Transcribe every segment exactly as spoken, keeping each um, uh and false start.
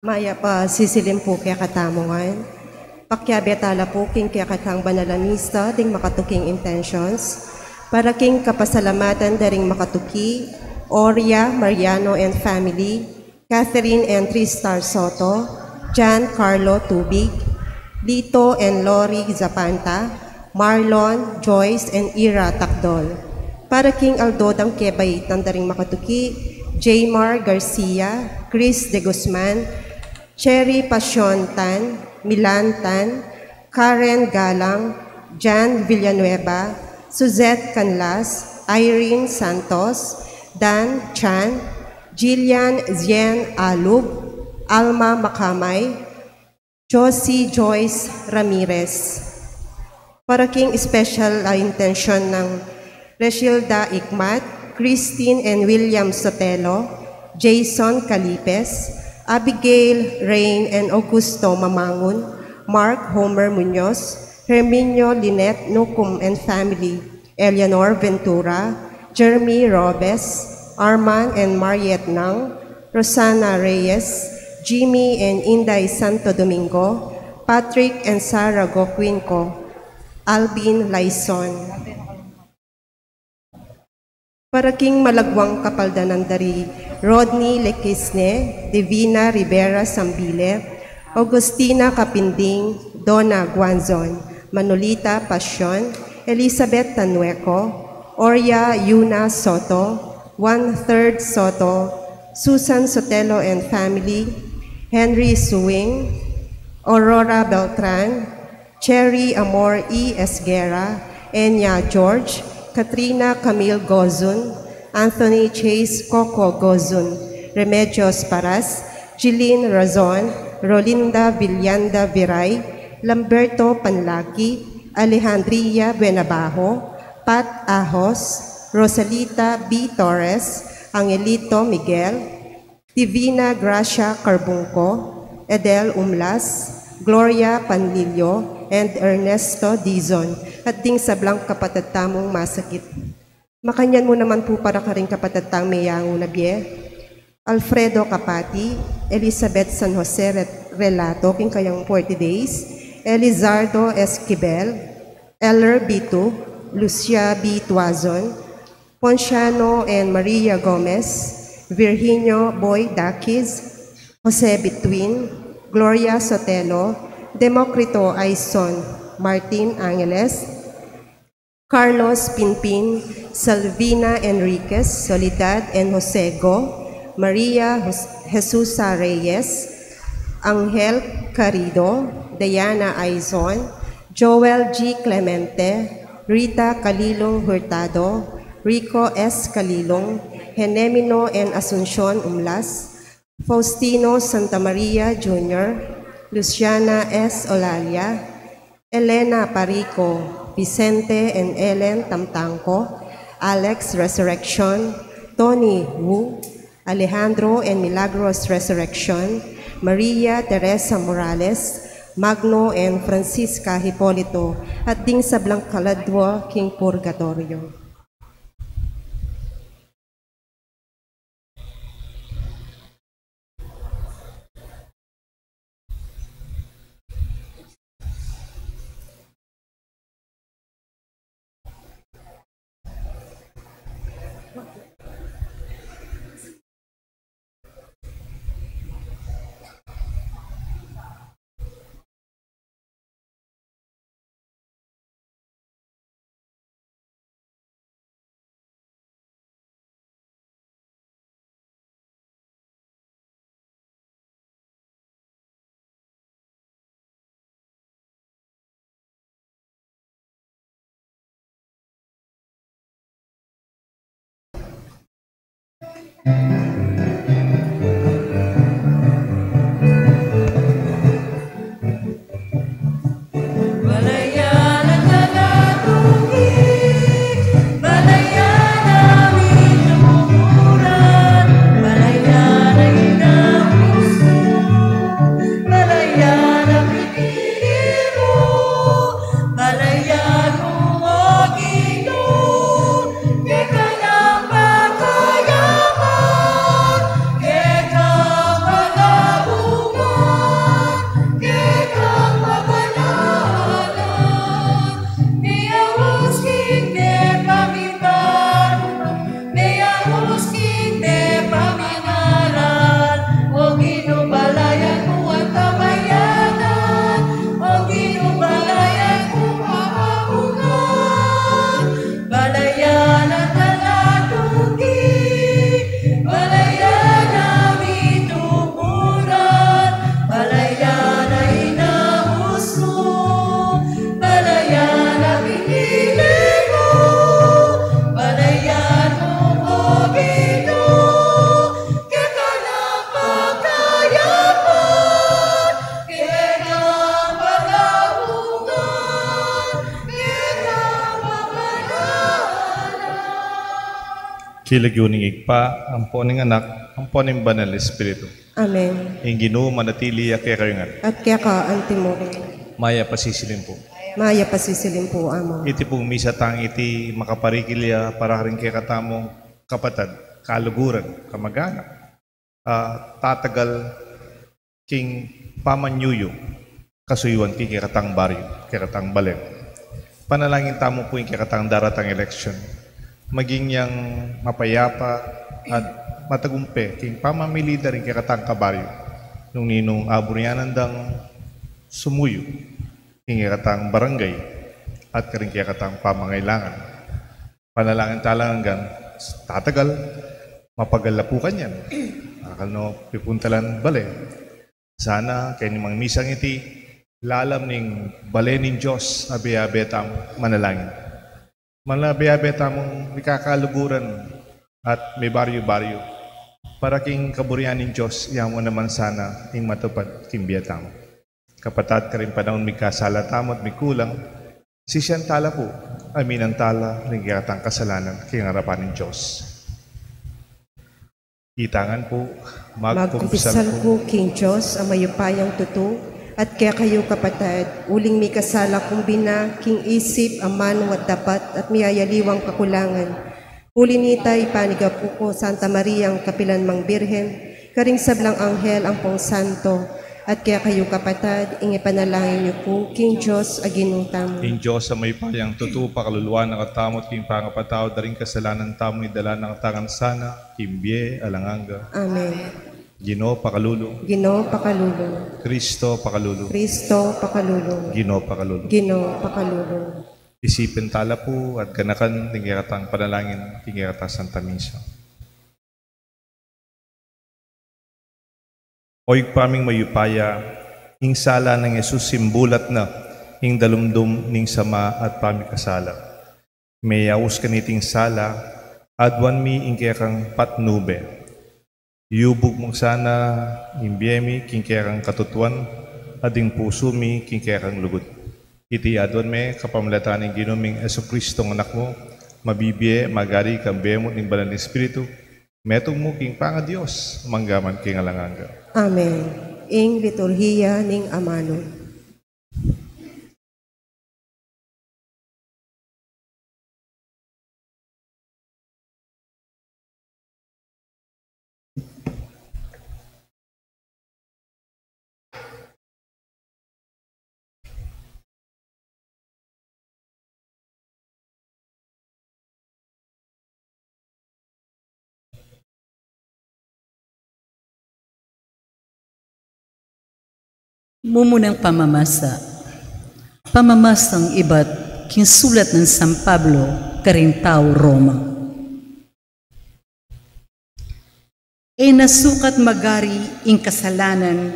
Mayap a sisilim pu kekatamu ngan. Pakiabe tala pu king kekatang banal a misa ding makatuking intentions. Para king kapasalamatan da ring makatuki, Oria Mariano and family, Catherine and Tristar Soto, John Carlo Tubig, Lito and Lori Zapanta, Marlon, Joyce, and Ira Takdol. Para king aldo dang kebaitan da ring makatuki, Jaymar Garcia, Chris de Guzman, Cherry Pasion Tan, Milan Tan, Karen Galang, Jan Villanueva, Suzette Canlas, Irene Santos, Dan Chan, Jillian Zien Alub, Alma Makamay, Josie Joyce Ramirez. Para king special a intensyon nang Reshilda Ikmat, Christine and William Sotelo, Jason Calipes, Abigail Rain and Augusto Mamangun, Mark Homer Muñoz, Herminio Lynette Nucum and family, Eleanor Ventura, Jeremy Robes, Arman and Mariet Nang, Rosana Reyes, Jimmy and Inday Santo Domingo, Patrick and Sarah Gocuinco, Alvin Laison. Para king malagwang kapaldanan da ri Rodney Lequisne, Divina Rivera Sambile, Augustina Capinding, Donna Guanzon, Manolita Pasion, Elizabeth Tanueco, Oria Yuna Soto, One Third Soto, Susan Sotelo and family, Henry Suing, Aurora Beltran, Cherry Amor E. Esguerra, Enya George, Katrina Camille Gozun, Anthony Chase Coco Gozun, Remedios Paras, Jeline Razon, Rolinda Villanda Viray, Lamberto Panlaki, Alejandria Buenabajo, Pat Ahos, Rosalita B. Torres, Angelito Miguel, Divina Gracia Carbungco, Edel Umlas, Gloria Panlilio, and Ernesto Dizon, at ding sablang kapatad tamung masakit. Makanyan mu naman pu para karing kapatad tang meyangu na bie, Alfredo Capati, Elizabeth San Jose Re-, Relato, king kayang forty days, Elizardo Esquivel, Eller Bitu, Lucia B. Tuazon, Ponciano and Maria Gomez, Virginio Boy Daquis, Jose Bituin, Gloria Sotelo, Democrito Aison, Martin Angeles, Carlos Pinpin, Salvina Enriquez, Soledad and Jose Go, Maria Jos-, Jesusa Reyes, Angel Carido, Diana Aison, Joel G. Clemente, Rita Calilong Hurtado, Rico S. Calilong, Henemino and Asuncion Umlas, Faustino Santa Maria Junior, Luciana S. Olalia, Elena Parico, Vicente and Ellen Tamtangco, Alex Resurrection, Tony Wu, Alejandro and Milagros Resurrection, Maria Teresa Morales, Magno and Francisca Hipolito, at ding sablang kaladwa king purgatorio. King lagyu ning Ibpa, ampo ning Anak, ampo ning Banal Espiritu. Amen. Ing Ginu manatili ya kekayu ngan. At keka antimurin. Mayap a sisilimpuan. Mayap a sisilimpuan mu. Iti pung misa tang iti makaparikil ya para karing kekatamung kapatad, kaluguran, kamaganak, a tatagal king pamanyuyu, kasuyuan king kekatang baryu, kekatang balen. Panalangin tamu pu ing kekatang daratang eleksyon. Maging yang mapayapa at matagumpe king pamamili da ring kekatang kabaryu, nung ninung aburianan dang sumuyu king kekatang barangay at karing kekatang pamangailangan. Panalangin tala ngan, tatagal, mapagal la pu kanyan. Akal no pipuntalan bale. Sana keni mang misang iti lalam ning bale ning Dios, abe-abe tamu manalangin. Manabe-abe tamung mikakaluguran at mibaryu-baryu para king kaburian ning Dios, ya mu naman sana ing matupad king bie tamu. Kapatad, karing panaun mikasala tamu at mikulang, sisian tala pu, aminan tala ring kekatang kasalanan king arapan ning Dios. Itangan pu, magkumpisal ku king Dios a mayupayang tutu, at kekayu kapatad, uling mikasala kung bina king isip, amanu at dapat, at miyayaliwang kakulangan. Uli nita, ipanigapu ku Santa Mariang kapilan mang Birhen, karing sablang anghel ampong santo, at kekayu kapatad, ing ipanalangin yu pu king Dios a Ginu tamu. Ing Dios a mayupayang tutu pakaluluan na katamu at king pangapatawad da ring kasalanan tamu, idala na katamu ngan sana king bie alang angga. Amen. Ginu pakalulu. Ginu pakalulu. Kristo pakalulu. Kristo pakalulu. Ginu pakalulu. Ginu pakalulu. Isipin tala pu at ganakan ding kekatang panalangin king kekatang Santa Misa. O Ibpa ming mayupaya, ing sala nang Jesus simbulat na ing dalumdum ning sama at pamikasala. Meyaus kaniting sala, aduan mi ing kekang patnube. Yubug mu sana ing bie mi king kekang katutuan, at ing pusu mi king kekang lugud. Iti aduan mi kapamilatan ning Ginu ming Jesucristo, Anak mu, mabibie, magari, kambe mu at ning Banal a Espiritu, metung mu king pangaDios, mangga man king alang angga. Amen. Ing liturhiya ning amanu. Mumunang pamamasa. Pamamasang ibat king sulat nang San Pablo karing tau Roma. E na sukat magari ing kasalanan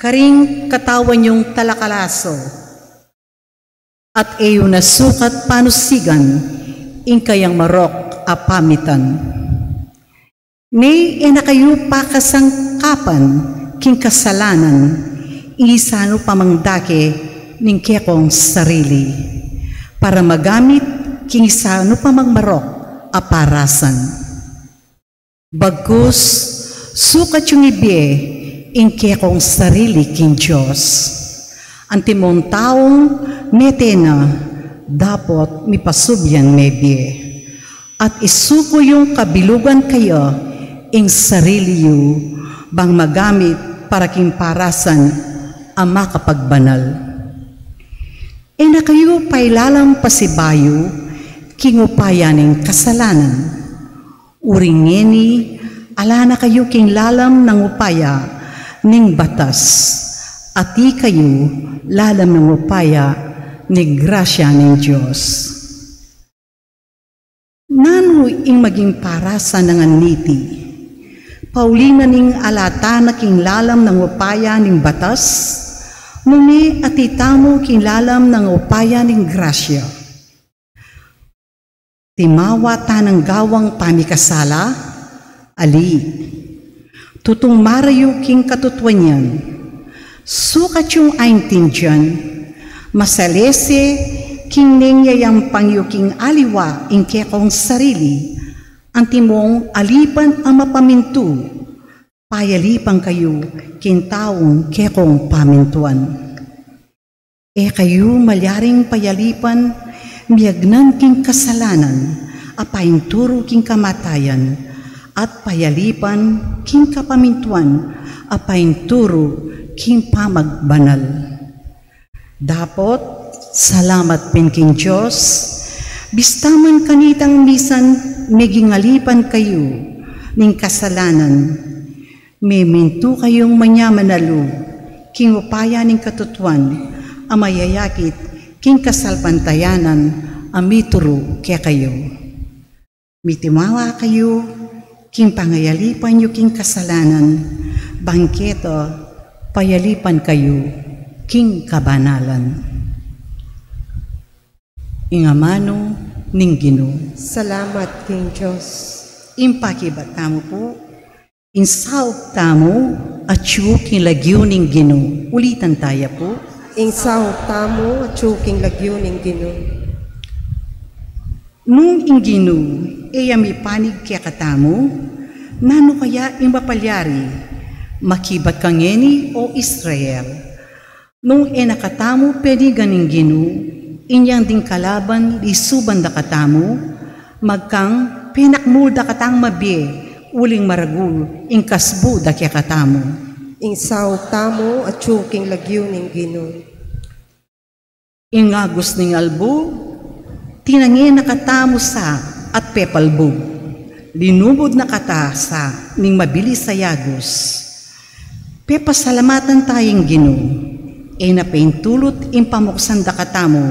karing katawan yung talakalaso, at e yu na sukat panusigan ing kayang marok a pamitan. Ne e na kayu pakasangkapan king kasalanan, ing isanu pa mang dake ning kekong sarili, para magamit king isanu pa mang marok a parasan. Bagkus, sukat yung ibie ing kekong sarili king Dios. Antimong taung mete na, dapot mipasubli yang mebie. At isuku yung kabilugan kaya ing sarili yu, bang magamit para king parasan a makapagbanal. E na kayu pailalam pasibayu king upaya ning kasalanan. Uling ngeni, ala na kayu king lalam nang upaya ning batas, at ikayu lalam nang upaya ning grasya ning Dios. Nanu ing maging parasan nang niti? Pauli na ning ala tana king lalam nang upaya ning batas, nune atiu tamu king lalam nang upaya ning grasya. Timawa tanang gawang pamikasala, ali. Tutung marayu king katutuan yan. Sukat yung aintindian, masalese king neng yayampang yu king aliwa ing kekong sarili, Antimong alipan a mapamintu, payalipan kayu king taung kekong pamintuan. E kayu malyaring payalipan miyagnan king kasalanan a painturu king kamatayan, at payalipan king kapamintuan a painturu king pamagbanal. Dapot salamat pin king Dios, bista man kanitang misan meging alipan kayu ning kasalanan, memintu kayung manyaman a lub king upaya ning katutuan a mayayakit king kasalpantayanan a mituru kekayu. Mitimawa kayu king pangayalipan yu king kasalanan, ban keta payalipan kayu king kabanalan. Ing amanu ning Ginu. Salamat king Dios. Ing pakibat tamu pu, ing saup tamu atyu king lagyu ning Ginu. Ulitan taya pu. Ing saup tamu atyu king lagyu ning Ginu. Nung ing Ginu e ya mipanig kekatamu, nanu kaya ing mapalyari makibat kangeni, o Israel? Nung e na katamu penigan ning Ginu, inyang ding kalaban lisuban da katamu, magkang penakmul da katang mabie, uling maragul ing kasbu da kekatamu. Ing saup tamu atyu king lagyu ning Ginu. Ing agus ning albu, tinange na katamu sa at pepalbug. Linubud na kata sa ning mabilis a yagus. Pepasalamatan ta ing Ginu, e na paintulut ing pamuksan da katamu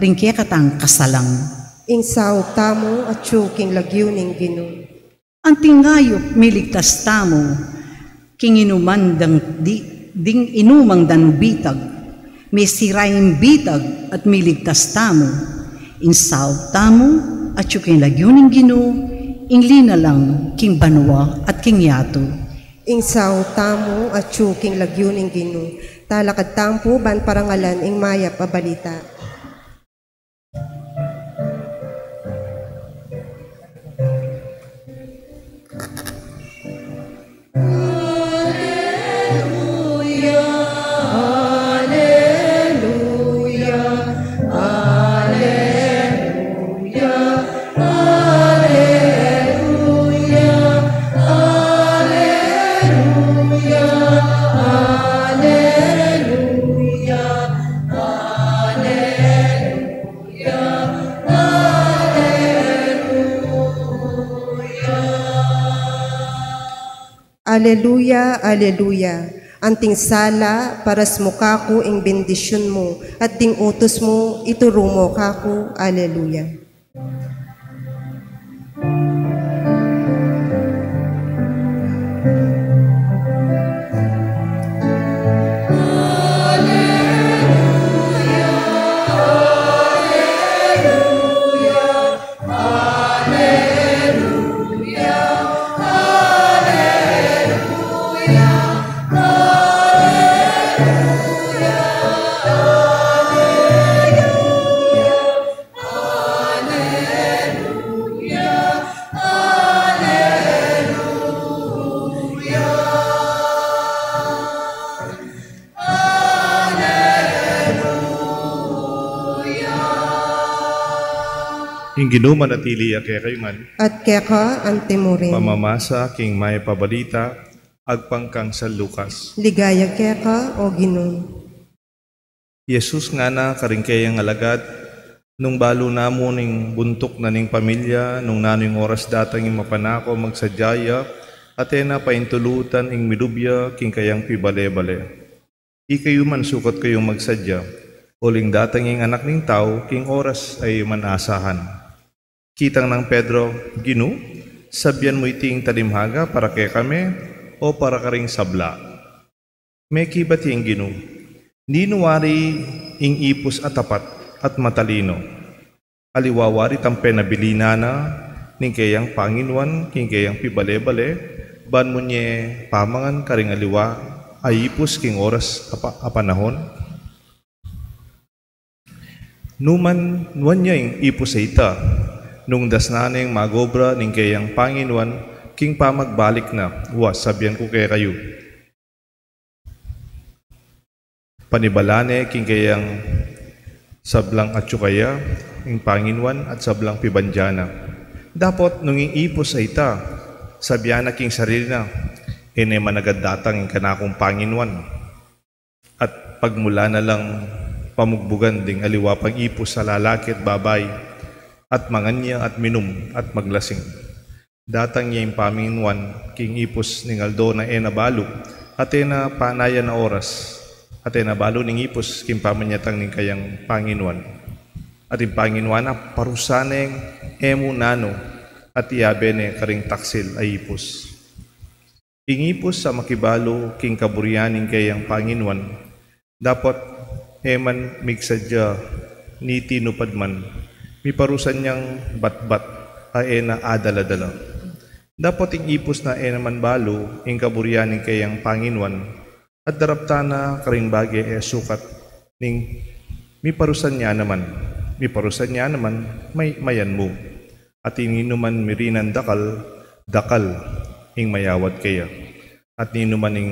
ring kekatang kasalang. Ing saup tamu atyu king lagyu ning Ginu. Anting ayup miligtas tamu king inuman dang di, ding inumang dang bitag. Mesira ing bitag at miligtas tamu. Ing saup tamu atyu king lagyu ning Ginu, ing linalang king banua at king yatu. Ing saup tamu atyu king lagyu ning Ginu. Talakad tamu pu ban parangalan ing mayap a balita. Aleluya, aleluya. Anting sala, paras mu kaku ing bendisyun mu, at ding utus mu, ituru mu kaku. Aleluya. Ing Ginu manatili ya kekayu ngan. At keka antimurin. Pamamasa king mayap a balita agpang kang San Lucas. Ligaya keka, o Ginu. Jesus ngana karing keyang alagad, nung balu na mu ning buntuk na ning pamilya, nung nanu ing oras datang ing mapanako magsadya ya, at e na paintulutan ing milub ya king kayang pibale-bale. Ikayu man sukat kayung magsadya, uling datang ing Anak ning Tau king oras a e yu man asahan. Kitang nang Pedro, Ginu, sabian mu iti ing talimhaga para kekami o para karing sabla? Mekibat ya ing Ginu, ninu wari ing ipus a tapat at matalino? Aliwa wari tang penabilinan na ning keyang panginuan king keyang pibale-bale, ban munye pamangan karing aliwa a ipus king oras a pa-, a panahon? Nuan, nuan ya ing ipus a ita, Nung dasnan neng mag-obra ning keyang panginuan king pamagbalik na, wa, sabian ku kekayu, panibalan ne king keyang sablang atyu kaya ing panginuan at sablang pibandian na. Dapot nung ing ipus a ita, sabian na king sarili na, e ne man agad datang ing kanakung panginuan. At pagmulan na lang pamugbugan ding aliwa pang ipus a lalaki at babai, at mangan ya at minum at maglasing. Datang ya ing panginuan king ipus ning aldo na e na balu, at e na panayan a oras, at e na balu ning ipus king pamanyatang ning kayang panginuan. At ing panginuan na parusan neng e mu nanu, at iyabe ne karing taksil a ipus. Ing ipus a makibalu king kaburian ning keyang panginuan, dapot e man migsadya niti nupad man, miparusan yang batbat a e na adala-dala. Dapot ing ipus na e naman balu ing kaburian ning keyang panginuan, at daraptan na karing bage e sukat ning miparusan ya naman, miparusan ya naman, may, mayan mu. At ing ninuman mirinan dakal, dakal ing mayawad keya. At ninuman ing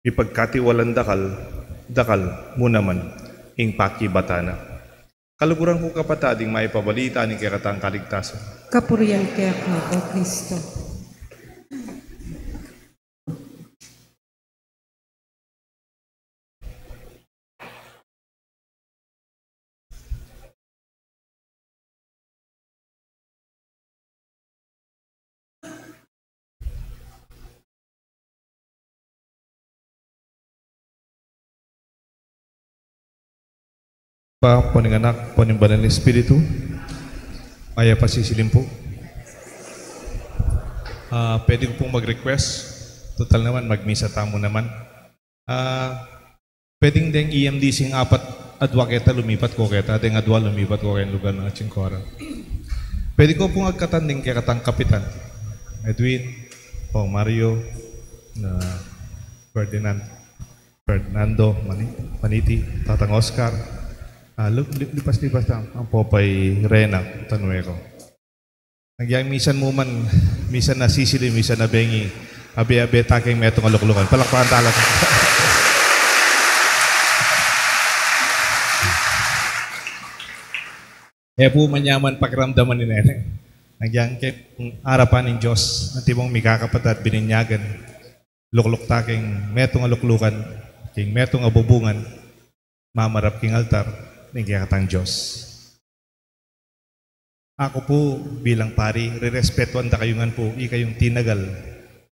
mipagkatiwalan dakal, dakal mu naman ing pakibatan na. Kaluguran ku kapatad, ing maipabalita ning kekatang kaligtasan. Kapurian keka, O Kristo. Ibpa, ampo ning Anak, ampo ning Banal a Espiritu. Aya pa, sisilim pu. Ah, pwede ku pung mag-request. Total naman, magmisa tamu naman. Ah, pwedeng deng E M D C ing apat, adwa keta lumipat ku keta, deng adwa lumipat ku keng lugar nang atsing koral. Pwede ku pung agkatan deng kekatang kapitan, Edwin, Pong Mario, na Ferdinand, Fernando, Mani-, Maniti, Tatang Oscar, ah, lu-, li-, lipas-lipas na, ampo pa i Rena Tanueco. Agyang misan mu man, misan na sisilim, misan na bengi, abe-abe ta keng metung a luklukan. Palakpakan tala. E pu manyaman pakiramdaman i Neneng. Agyang keng arapan ning Dios, antimong mikakapatad bininyagan, lukluk ta keng metung a luklukan, keng metung a bubungan, mamarap king altar ning kekatang Dios. Aku pu bilang pari, rerespetuan da kayu ngan pu, ikayung tinagal,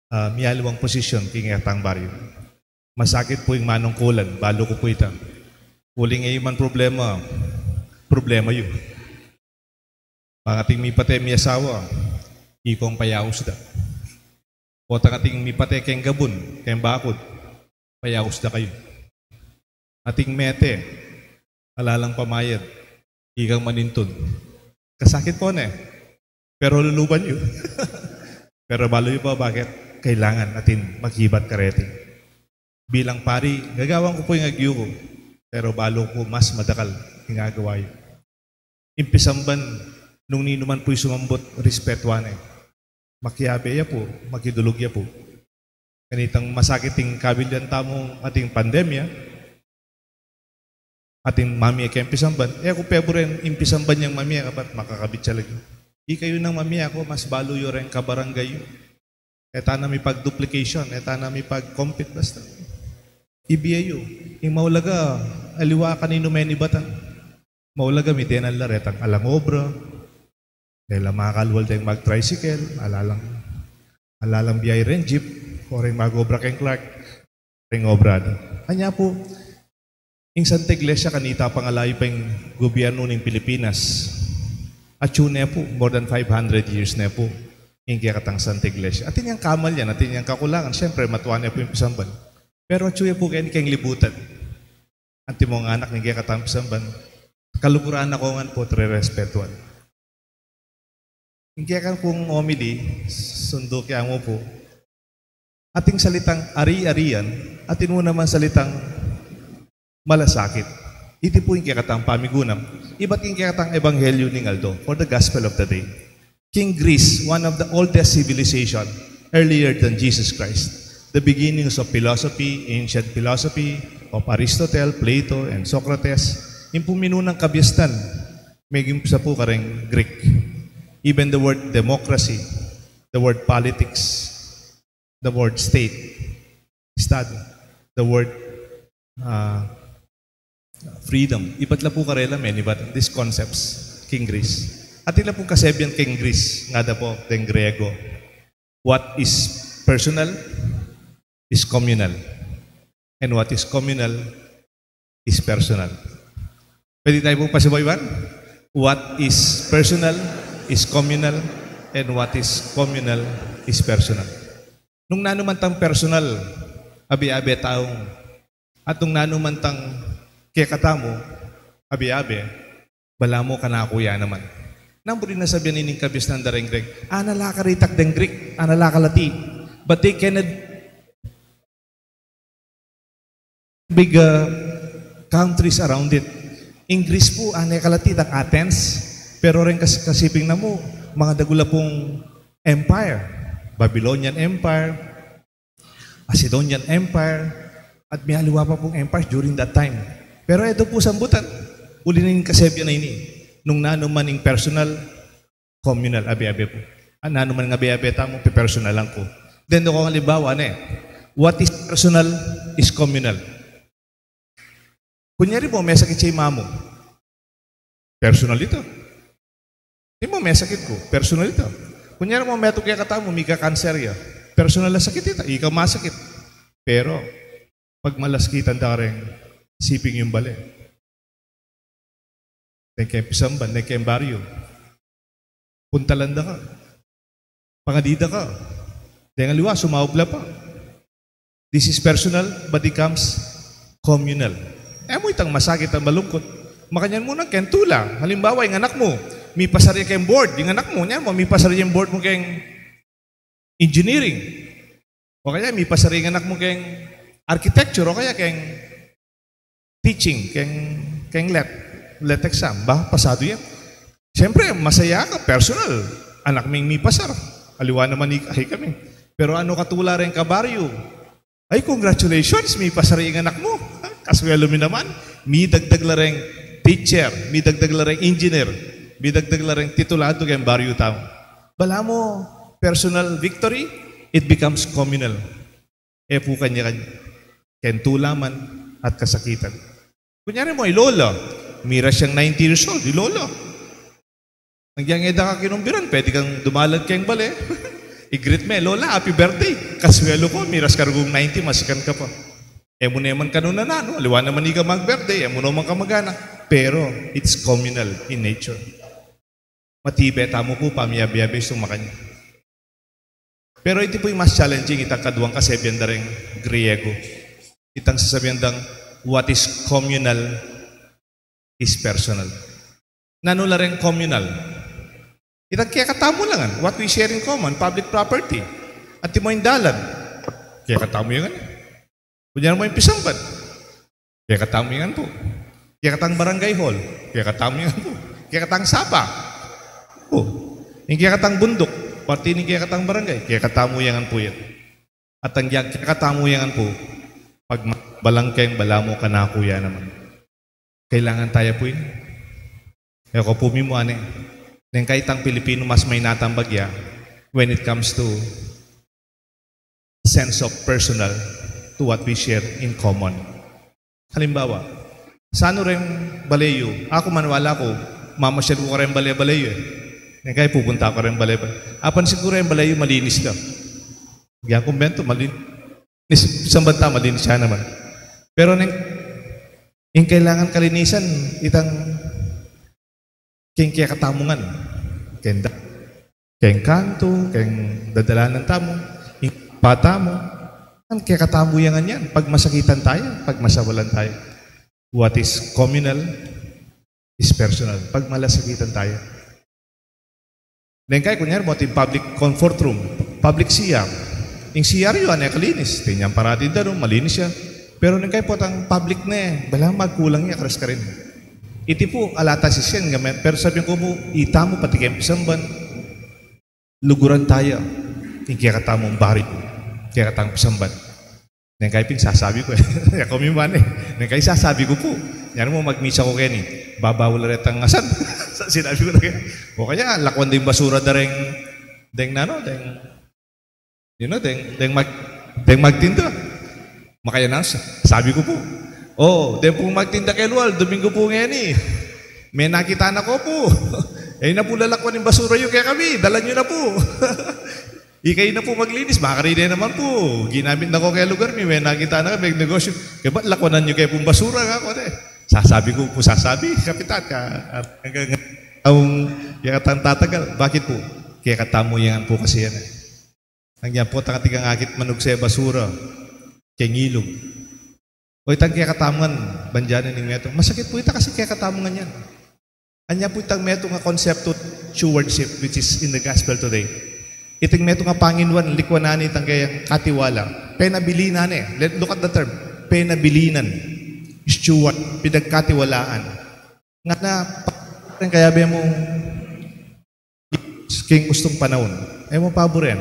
ah, mialiwang posisyon king kekatang baryo. Masakit pu ing manungkulan, balu ku pu ita. Uling e yu man problema, problema yu. Bang ating mipate miasawa, ikong payaus da. Potang ating mipate keng gabun, keng bakud, payaus da kayu. Ating mete, ala lang pamayad, ikang manintun. Kasakit pu ne, pero luluban yu. Pero balu yu pa, bakit? Kailangan atin makibat kareti. Bilang pari, gagawan ku pu ing agyu ku, pero balu ku mas madakal ing agawa yu. Ing pisamban, nung ninuman pu'y sumambut, respetuan ne. Makiabe ya pu, makidulug ya pu. Kanitang masakit ing kabilyan tamung ating pandemya, ating mamie keng pisamban. E ku peburen ing pisamban yang mamie, kapat makakabit ya lagi. Ikayu nang mamie, aku mas balu yu reng kabarangay yu. E ta na mipag-duplication, e ta na mipag-compete basta. Ibie yu. Ing maulaga, aliwa kaninu menibatan. Maulaga, midenan la retang alang obra. Dela makalwal deng mag-tricycle, ala lang, ala lang biahe reng jeep, o reng mag-obra keng Clark, reng obra da. Anya pu, ing Santa Iglesia kanita pa ngalayu pa ing gobyernu ning Pilipinas. Atyu ne pu, more than five hundred years ne pu ing kekatang Santa Iglesia. Atin yang kamalyan, atin yang kakulangan, siyempre, matua ne pu ing pisamban. Pero atyu ya pu keni keng libutan. Antimong anak ning kekatang pisamban, kaluguran na ku ngan pu at rerespetuan. Ing keka kung homily, sundu ke mu pu. Ating salitang ari-arian, atin mu naman salitang malasakit. Iti pu ing kekatang pamigunam, ibat ing kekatang ebanghelyo ning aldo, for the gospel of the day. King Greece, one of the oldest civilization, earlier than Jesus Christ. The beginnings of philosophy, ancient philosophy, of Aristotle, Plato, and Socrates, ing puminunang kabyastan, meging sa pu kareng Greek. Even the word democracy, the word politics, the word state, study, the word, uh, freedom. Ibat la pu karela, men, ibat these concepts, king Greece. At ila pu kasebian king Greece, ngada pu deng Griego. What is personal is communal. And what is communal is personal. Pwede tayo pu pasibayu-bayuan? What is personal is communal, and what is communal is personal. Nung nanu man tang personal, abe-abe tamu, at nung nanu man tang kekatamu, abe-abe, balamu kanaku ya naman. Nanu pu ring sasabian ining kabyastan da reng Greek? Anala ka ritak deng Greek, anala ka lati. But they cannot big, uh, countries around it. Ing Greece pu, ane kalati, itang Athens, pero reng kas-, kasiping na mu, mangadagu la pung empire, Babylonian Empire, Macedonian Empire, at miyaliwa pa pung empire during that time. Pero eto pu sambutan, uli na ing kasebian a ini, nung nanu man ing personal, communal, abe-abe pu. Nanu man ing abe-abe tamu, pepersonalan ku. Then, deng kung alimbawa, ne? What is personal is communal. Kunyari pu, mesakit ya i mamu. Personal ita. Ing mu, mesakit ku. Personal ita. Kunyari pu, metung kekatamu, mika-cancer ya. Personal a sakit ita. Ika masakit. Pero, pagmalaskitan da reng siping yung bale, deng keng pisamban, deng keng baryu, puntalan da ka. Pangadi da ka. Deng aliwa, sumaup la pa. This is personal, but it becomes communal. E mu itang masakit a malungkut. Makanyan mu nang keng tula. Halimbawa, ing anak mu, mipasar ya keng board. Ing anak mu, nyan mu, mipasar ya ing board mu keng engineering. O kaya, mipasar ya ing anak mu keng architecture, o kaya keng teaching, keng, keng let, let exam. Ba, pasadu yan. Siyempre, masaya ka, personal. Anak ming mipasar. Aliwa naman i-, ay kami. Pero anu katula reng kabaryu? Ay, congratulations, mipasar ya ing anak mu. Kaswelu mi naman, midagdag la reng teacher, midagdag la reng engineer, midagdag la reng titulado keng baryu tamu. Balamu personal victory, it becomes communal. E pu kanya-kanya. Keng tula man at kasakitan. Kunyari mu, i lola, miras yang ninety years old, i lola. Nung agyang e da ka kinumbiran, pwede kang dumalan keng bale. I-greet me, "Lola, happy birthday." Kaswelu ku, miras ka rugung ninety, masikan ka pa. E mu naman kananu-nanu, aliwa naman ika mag-birthday, e mu naman kamag-anak. Pero, it's communal in nature. Matibe tamu pu, pamiyabe-yabe, sumakan. Pero iti pu ing mas challenging, itang kaduang kasebian da reng Griego. Itang sasabian dang, "What is communal is personal." Nanu la reng communal? Itang kekatamu la ngan, what we share in common, public property. Antimo ing dalan, kekatamu ya ngan. Kunyari mu ing pisamban, kekatamu ya ngan pu. Kekatang barangay hall, kekatamu ya ngan pu. Kekatang sapa. O. Ing kekatang bunduk, parti ning kekatang barangay, kekatamu ya ngan pu yan. At ing kekatamu ya ngan pu, pagmabalang keng balamu kanaku ya naman. Kailangan taya pu ini. E ko pu mimua ne, neng kaitang Pilipinu mas mainatang bagya when it comes to sense of personal to what we share in common. Halimbawa, sanu reng bale yu? Aku maniwala ku, mamasyal ku kareng bale-bale yu e. Neng kaya pupunta ku kareng bale-bale. Apansin ku reng bale yu, malinis la. Agyang kumbento, malinis. Ning samban ta, malinis ya naman. Pero neng, ing kailangan kalinisan, itang keng kekatamu ngan. Keng da-, keng kantu, keng dadalanan tamu, ing pata mu, ngan kekatamu ya ngan yan, pagmasakitan taya, pagmasawalan taya. What is communal is personal. Pagmalasakitan taya. Neng kaya, kunyari mu, atin public comfort room, public C R. Ing C R yu, ane kalinis, atin yang parati daru, malinis ya. Pero nung kayu potang public ne, balamu magkulang ya, karas karin. Iti pu, ala ta sisian, ngeni, pero sabi ku pu, itamu pati keng pisamban, luguran taya ing kekatamung baryu, kekatamung pisamban. Neng kayu pin sasabi ku, e. Aku mi man e. Neng kayu sasabi ku pu. Nyan mu magmisa ku keni. Babaul la retang asan. Sa sinabi ku na kaya. O kaya, lakwan ding basura da reng, deng nanu, deng, you know, deng, deng mag, deng magtinda. Makaya na, sa-, sabi ku pu. O, deng pung magtinda keng lual, Domingo pu ngeni. Menakit na ku pu. E na pu lalakwan ing basura yu kekami, dalan yu na pu. Ikayu na pu maglinis, makarine naman pu. Ginamit na ku keng lugar mi, menakit na ku, megnegosyu. Kaya ba't lakwanan yu kaya pung basura, ngako, e. Sasabi ku pu, sasabi, kapitan, ka, hanggang, hanggang, kaya katamu tatagal. Bakit pu? Kekatamu yan pu kasi yan e. Nung yan pu, tang atin kang akit manugse basura keng ilug. O itang kekatamu ngan, bandian ning metung. Masakit pu ita kasi kekatamu ngan yan. Anya pu itang metung a konsepto, stewardship, which is in the gospel today. Iting metung a panginuan, likwanan ne itang kayang katiwala. Penabilinan ne. Let, look at the term. Penabilinan. Steward, pinagkatiwalaan. Ngana, pa-, kayabe mu, king ustung panaun. E mu paburen.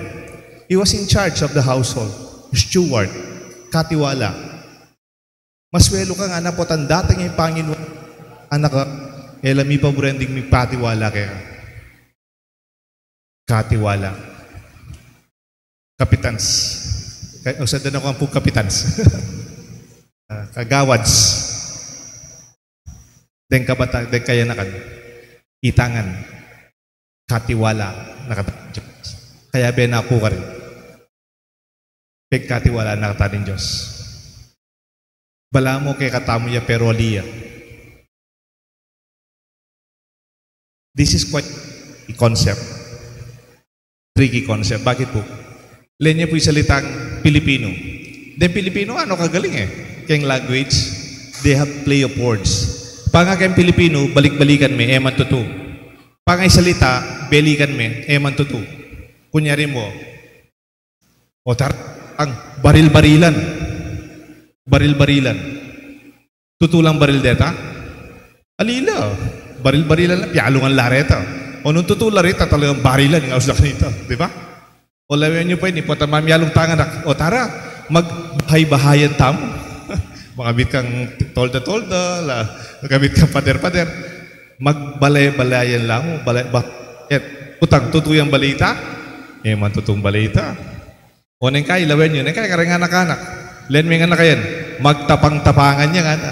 He was in charge of the household. Steward. Katiwala. Maswelu ka ngana potang datang ing Panginoon. Anak ka, e la mi paburen ding mipatiwala keka. Katiwala. Kapitans. Kay, o, sa dana ko ang pug kapitans. Ah, kagawads. Deng kabata, deng kayanakan. Itangan. Katiwala na kata ning Dios. Kayabe na ku karin. Pagkatiwala na kata ning Dios. Balamu kekatamu ya, pero ali ya. This is quite a concept. Tricky concept. Bakit pu? Leni pu ing salitang Pilipino. Deng Pilipino, anu kagaling e. Keng language, they have play of words. Panga keng Pilipino, balik-balikan me, e man tutu. Panga ing salita, balikan me, e man tutu. Kunyari mu, o tar-, ang baril-barilan. Baril-barilan. Tutu lang baril deta? Ali la. Baril-barilan la, pialungan la reta. O nung tutu la reta, talagang barilan ing ausan da kanita, di ba? O lawen yu pa ini, potang mamialung tang anak, o tara, magbahay-bahayan tamu. Makabit kang tolda-tolda, la, makabit kang pader-pader. Magbalay-balayan la mu, balay, ba, et, kutang tutu yang balita? E man tutung balita. O neng kayi, lawen yu, neng kayi kareng anak-anak. Leni meng anak a yan, magtapang-tapangan ya ngana.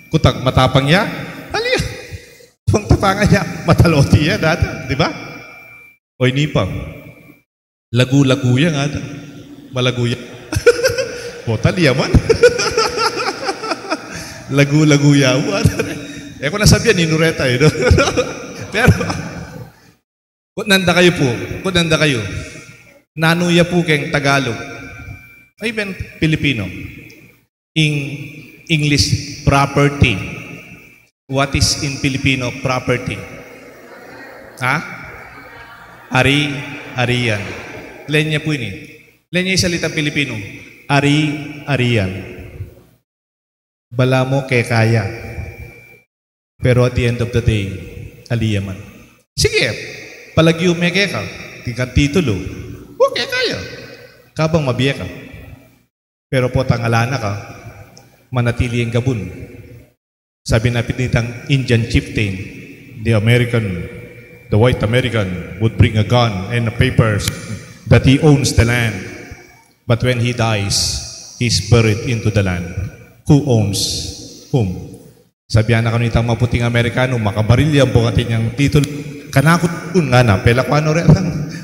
Kutang matapang ya? Ali ya. Tapang-tapangan ya, mataloti ya, dada, di ba? O ini pa. Lagu-lagu ya ngana. Malagu ya. Potang ali ya man. Lagu-lagu ya, ngana. E ku na sabian, inu reta, e, no? Pero, kutnan da kayu pu, kutnan da kayu. Nanu ya pu keng Tagalog, o even Pilipino, ing English property? What is in Filipino property? Ha? Ari, arian. Leni ya pu ini. Leni ya ing salitang Pilipino. Ari, arian. Balamu keka ya. Pero at the end of the day, ali ya man. Sige, palagyu me keka, atin kang titulu. O, keka ya. Kabang mabie ka. Pero potang ala na ka, manatili yang gabun. Sabi na pin nitang Indian chieftain, the American, the white American would bring a gun and a papers that he owns the land. But when he dies, he's buried into the land. Who owns whom? Sabian na kanu itang maputing Amerikano, makabaril ya, bukati niyang titulo. Kanaku, ngana, pela ku anu re,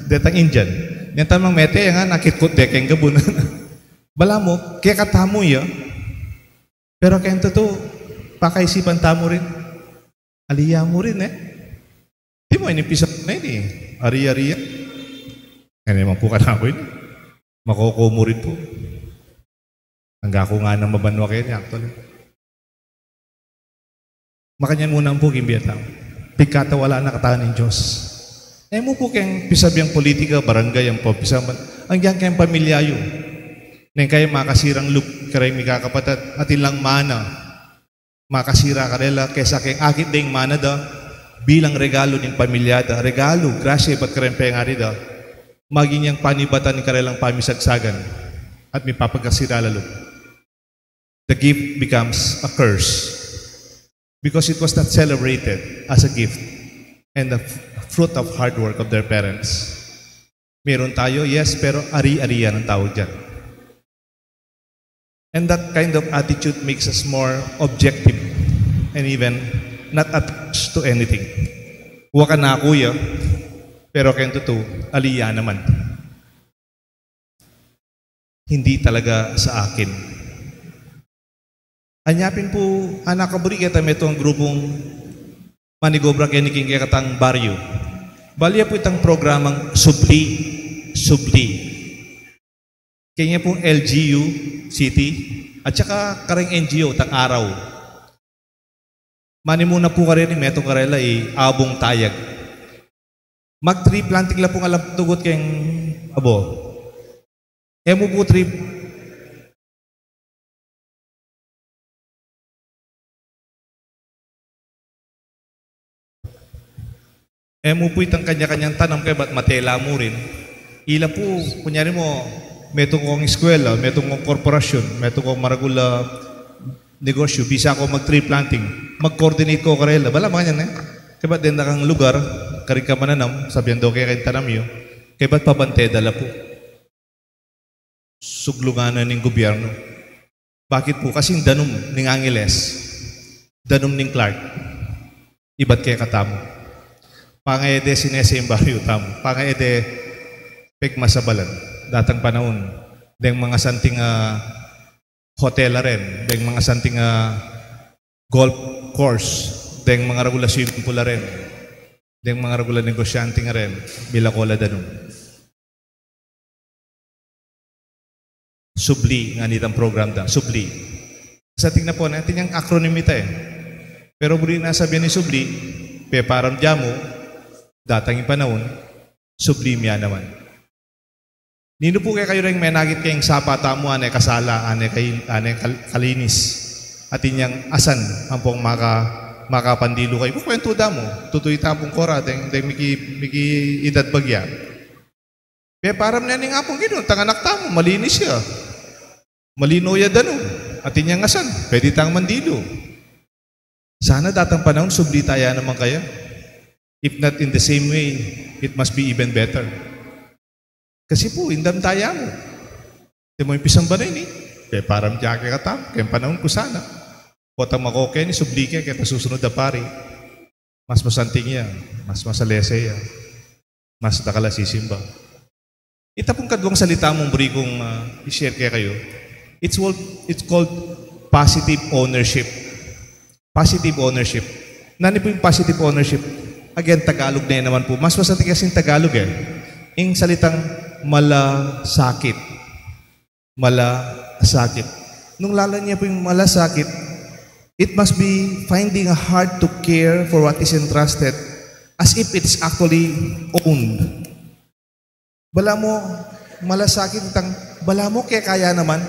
detang Indian. Niyang tamang mete, ngana, kitkut de keng gabun. Balamu, kekatamu ya. Pero keng tutu, pakaisipan tamu rin. Ali ya mu rin, e. Di mu, ini pisap na ini. Ari-ari ya. Ini man pu kanaku ini. Makuku mu rin pu. Angga ku nga nang mabanwa keni, actually. Makanyan mu nang pu, king bie tamu. Pigkatiwalaan na katamu ning Dios. E mu pu keng pisabiang politika, barangay, ampo pisabi, anggang keng pamilya yu. Keng kaya makasirang lub kareng mikakapatad, atin lang mana makasira karela kesa keng akit deng mana da bilang regalu ning pamilya da, regalu, grasya ibat kareng pengari da, maging yang panibatan ning karelang pamisagsagan at mipapagkasira la lub. The gift becomes a curse because it was not celebrated as a gift and the f- fruit of hard work of their parents. Meron tayo, yes, pero ari-arian ang tawag dyan. And that kind of attitude makes us more objective and even not attached to anything. Wa ka na, kuya, pero keng tutu, ali ya naman. Hindi talaga sa akin. Anya pin pu, anak, kaburi, keta metung grupung manigobra keni king kekatang baryu. Bali ya pu itang programang Subli, Subli. Kenya pung L G U City, at saka kareng N G O, tang Araw. Manimuna pu kareni, metung karela i Abung Tayag. Mag-tree planting la pung alang tugut keng babo. E mu pu tree, e mu pu itang kanya-kanyang tanam kaybat matela mu rin. Ila pu, kunyari mo, metung kong eskwela, metung kong korporasyun, metung kong maragul a negosyu, bisa ko mag-tree planting, mag-coordinate ko karela. Bala makanyan, e? Kaybat deng dakang lugar, karing ka mananam, sabian do keka ing tanam yu, kaybat pabante da la pu. Suglungan na ning gobyerno. Bakit pu? Kasi danum ning Angeles, danum ning Clark, ibat kekatamu. Pangayade sinese ing baryu tamu. Pangayade pegmasabalan. Datang panaun, deng mangasanting a hotel a ren, deng mangasanting a golf course, deng mangaragul a swimming pool a ren, deng mangaragul a negosyante a ren, milako la danum. Subli, ngana itang program da, Subli. Sa tingnan po natin, yang acronym ita e. Pero buri na sabian ning Subli, peparamdam mu, datang ing panaun, subli mu ya naman. Ninu pu kekayu reng menakit keng sapa tamu, ane kasala, ane, kai, ane kal, kalinis. Atin yang asan ampong maka, makapandilu kayu. Kukwentu da mu, tutu ita pung kora, deng, deng miki, miki idad bagya. Peparam ne ning Apung Ginu, itang anak tamu, malinis ya. Malino ya danum. Atin yang asan, pwede tang mandilu. Sana datang panaun, subli taya naman kaya. If not in the same way, it must be even better. Kasi pu, indam taya mu. Te mo ing pisamban a ini, peparam ya kekatamu, keng panaun ku sana. Potang mako keni, subli ke, keta susunod a pari. Mas masanting ya, mas masalese ya, mas dakal a sisimba. Ita pung kaduang salita mung buri kung, ah, i-share kekayu. It's called, it's called positive ownership. Positive ownership. Nanu pu ing positive ownership? Again, Tagalog ne naman pu. Mas masanting kasing Tagalog e. Ing salitang malasakit. Malasakit. Nung lalam ya pu ing malasakit, it must be finding a heart to care for what is entrusted as if it's actually owned. Balamu, malasakit itang, balamu keka ya naman.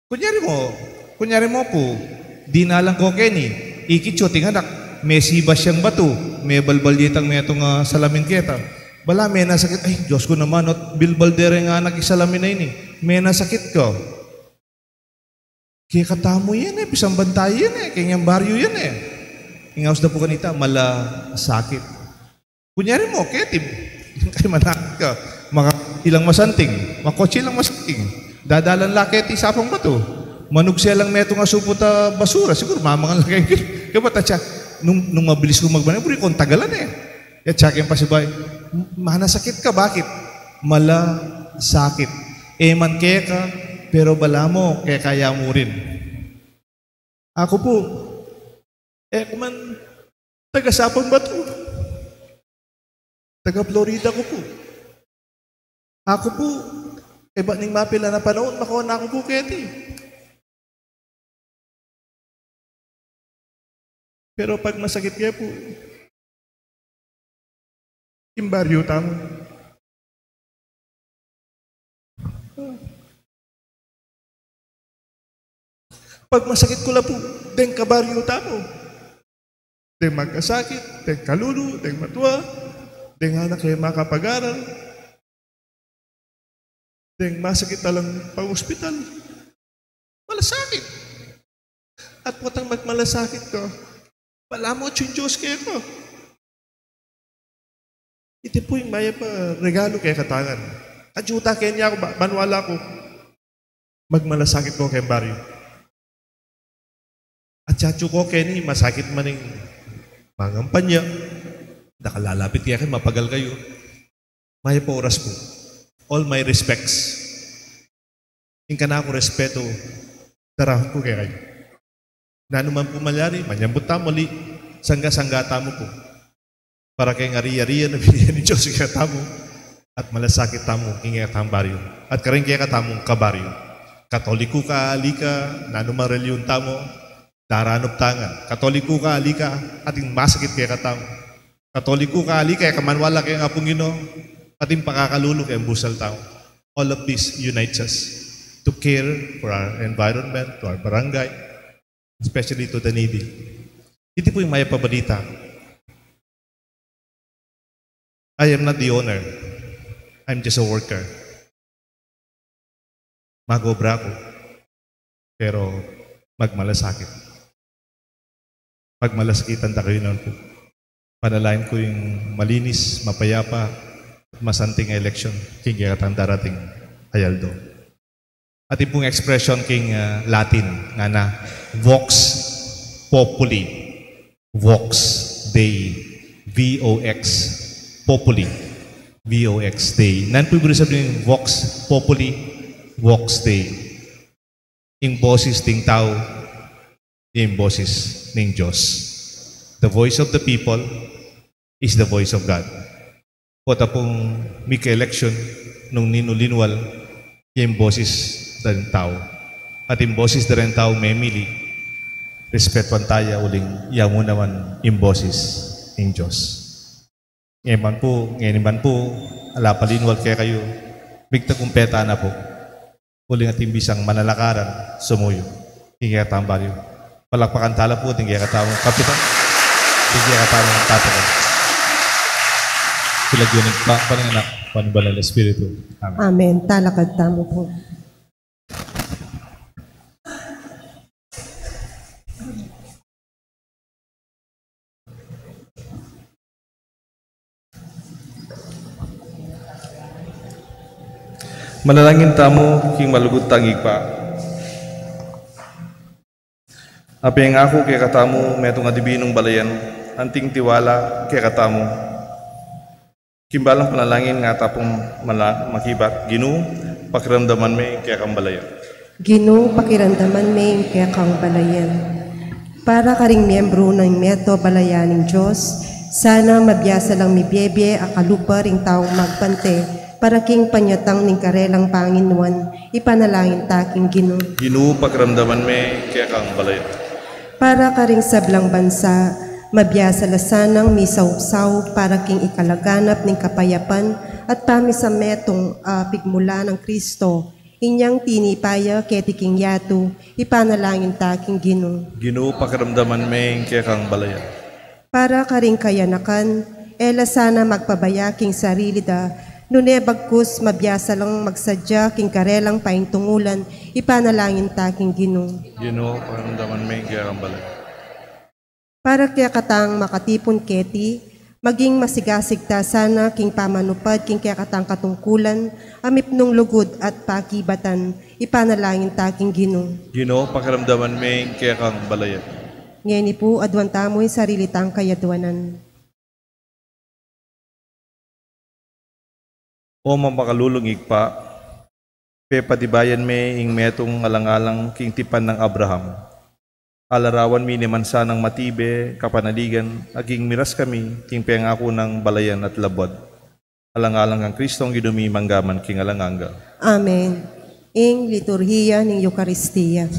Kunyari mo, kunyari mo pu, dinalan ko keni, ikit yu, ating anak, mesibas yang batu, mebalbal ya itang metung a salamin keta. Balamu menasakit, ay, Dios ku naman, ot bilbal de reng anak ing salamin a ini. Menasakit ka. Kekatamu yan e, pisamban taya yan e, keng yang baryu yan e. Ing aus da pu kanita, malasakit. Kunyari mo, keti, kaya manakit ka, maka-, ilang masanting, makotse lang masanting. Dadalan la keti sapang batu. Manugse lang metung a suput a basura, siguru mamangan la keti. Kaya ba't atsa, nung, nung mabilis ku magbanat, buri kung tagalan e. Kaya atsa keng pasibayu, manasakit ka, bakit? Malasakit. E man keka, pero balamu, keka ya mu rin. Aku pu, e ku man taga Sapang Batu. Taga Florida ku pu. Aku pu, e ba ning mapilan a panaun, makawan na ku pu keti. Pero pagmasakit ke pu, ing baryu tamu. Pagmasakit ku la pu, deng kabaryu tamu. Deng magkasakit, deng kalulu, deng matua, deng anak e makapag-aral, deng masakit a lang pang-ospital. Malasakit. At potang magmalasakit ka, palamu ing Dios keka. Iti pu ing mayap a regalu kekatamu ngan. Atiu ta keni aku, ba-, banua la ku. Magmalasakit ko keng baryu. At atiu ku keni, masakit man ing mangampanya, dakal lalapit keka, mapagal kayu. Mayap a oras pu. All my respects. Ing kanaku respetu, darahun ku kekayu. Nanu man pu malyari, manyambut tamu muli, sangga-sangga tamu pu. Para keng ari-arian a binye ning Dios kekatamu, at malasakit tamu king kekatamung baryu, at karing kekatamung kabaryu. Katoliku ka, ali ka, nanu man reliyun tamu, daranup ta ngan. Katoliku ka, ali ka, atin masakit kekatamu. Katoliku ka, ali ka, e ka manwala keng Apung Ginu, atin pakakalulu keng busal tamu. All of this unites us to care for our environment, to our barangay, especially to the needy. Iti pu ing mayap a balita. I am not the owner. I'm just a worker. Mag-obra ku, pero magmalasakit. Pagmalasakitan da kayu naman pu. Panalangin ku ing malinis, mapayapa, at masanting a eleksyon king kekatang darating a aldo. Atin pung expression king, ah, Latin, ngana, Vox Populi, Vox Dei, V O X Populi, V O X Dei. Nanu pu ibig sabihin Vox Populi, Vox Dei? Ing bosis ding tau, ing bosis ning Dios. The voice of the people is the voice of God. Pota pung mika-eleksyon, nung ninu linwal, ya ing bosis da ring tau. At ing bosis da ring tau memili, respetuan ta ya uling ya mu naman ing bosis ning Dios. Ngeni man pu, ngeni man pu, ala pa linwal kekayu, migtagumpay ta na pu. Uling atin bisang manalakaran, sumuyu. Ing kekatamung baryu. Palakpakan ta la pu, ing kekatamung kapitan. Ing kekatamung tatagan. King lagyu ning Ibpa, ning Anak, ning Banal a Espiritu. Amen. Amen. Talakad tamu pu. Manalangin tamu king malugud tang Ibpa. A pengaku kekatamu metung a dibinung balayan, anting tiwala kekatamu. King balang panalangin nga ta pung mala-, makibat, Ginu, pakiramdaman me ing kekang balayan. Ginu, pakiramdaman me ing kekang balayan. Para karing miyembru ning meto balayan ning Dios, sana mabiasa lang mibiebie a kalupa ring taung magbante, para king panyatang ning karelang panginuan, ipanalangin ta king Ginu. Ginu, pakiramdaman me ing kekang balayan. Para karing sablang bansa, mabiasa la sanang misaup-saup para king ikalaganap ning kapayapan at pamisametung a pigmula nang Kristo, inyang tinipa ya keti king yatu, ipanalangin ta king Ginu. Ginu, pakiramdaman me ing kekang balayan. Para karing kayanakan, e la sana magpabaya king sarili da, nune bagkus mabiasa lang magsadya king karelang paintungulan, ipanalangin ta king Ginu. Ginu, pakiramdaman me ing kekang balayan. Para kekatang makatipun keti, maging masigasig ta sana king pamanupad king kekatang katungkulan, a mipnung lugud at pakibatan, ipanalangin ta king Ginu. Ginu, pakiramdaman me ing kekang balayan. Ngeni pu, aduan tamu ing sarili tang kayaduanan. O mamakalulung Ibpa, pepatibayan me ing metung alang-alang king tipan nang Abraham. Alarawan mi ne man sanang matibe kapanaligan, aging miras kami king pengaku nang balayan at labad. Alang-alang kang Kristong Ginu mi, mangga man king alang angga. Amen. Ing liturhiya ning Eukaristia.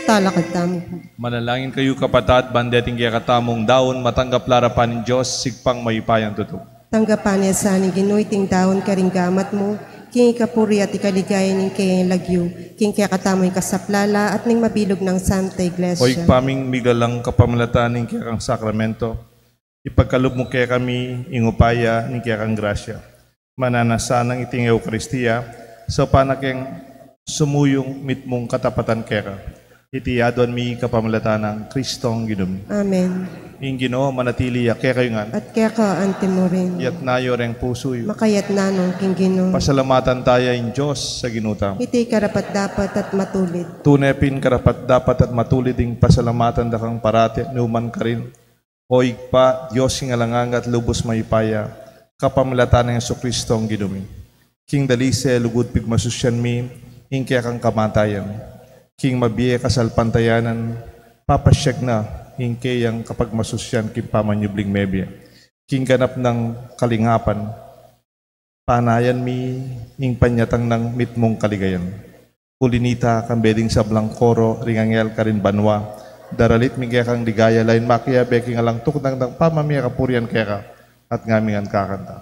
Talakad tamu. Manalangin kayu, kapatad, ban deting kekatamung daun matanggap la arapan ning Dios, Ibpang mayupayang tutu. Tanggapan na sa ning Ginu iting daun karing gamat mu, king ikapuri at ikaligaya ning keyang lagyu, king kekatamung ikasaplala at ning mabilug nang Santa Iglesia. O Ibpa ming miglalang, kapamilatan ning kekang sakramento, ipagkalub mu kekami ing upaya ning kekang grasya, mananasan nang iting Eukaristia, saupan na keng sumuyung mitmung katapatan keka. Iti aduan mi kapamilatan nang Kristong Ginu mi. Amen. Ing Ginu manatili ya kekayu ngan. At keka anti mu rin. Iyatas yu reng pusu yu. Makayatas no king Ginu. Pasalamatan taya ing Dios a Ginu tamu. Iti karapat-dapat at matulid. Tune pin karapat-dapat at matulid ing pasalamatan da kang parati, nukarin man. O Ibpa, Dios king alang angga at lubus mayupaya, kapamilatan nang Jesucristo a Ginu mi. King dalise lugud pigmasusyan mi ing kekang kamatayan, king mabie kasalpantayanan, papasyag na ing keyang kapagmasusyan king pamanyubling mebie, king ganap nang kalingapan, panayan mi ing panyatang nang mitmung kaligayan. Uli nita, kambe ding sablang koro ring anghel karin banua, daralit mi ing kekang ligaya, lain makiabe king alang tuknang dang pamamie kapurian keka, at ngami ngan kakanta.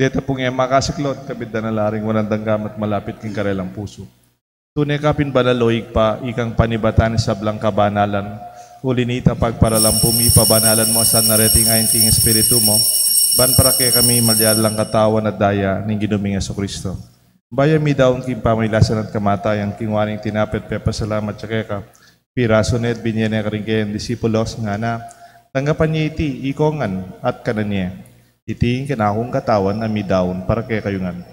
Deta pung e makasiklaud, kabit da na la ring wanan dang gamat malapit king karelang pusu. Tune ka pin banal, o Ibpa, ikang panibatan ning sablang kabanalan. Uli nita, pagparalan pu mi, pabanalan mu sa reting ain king Espiritu mu, ban para kekami maging katawan at daya ning Ginu ming Jesucristo. Bayu mi daun king pamagkasan at kamatayan, kinua ne ing tinape at pepasalamat ya keka, pirasu ne at binie ne karing kayang disipulos, ngana: Tanggapan ye iti ikong ngan at kanan ye. Iti ing kanakung katawan a midaun para kekayu ngan.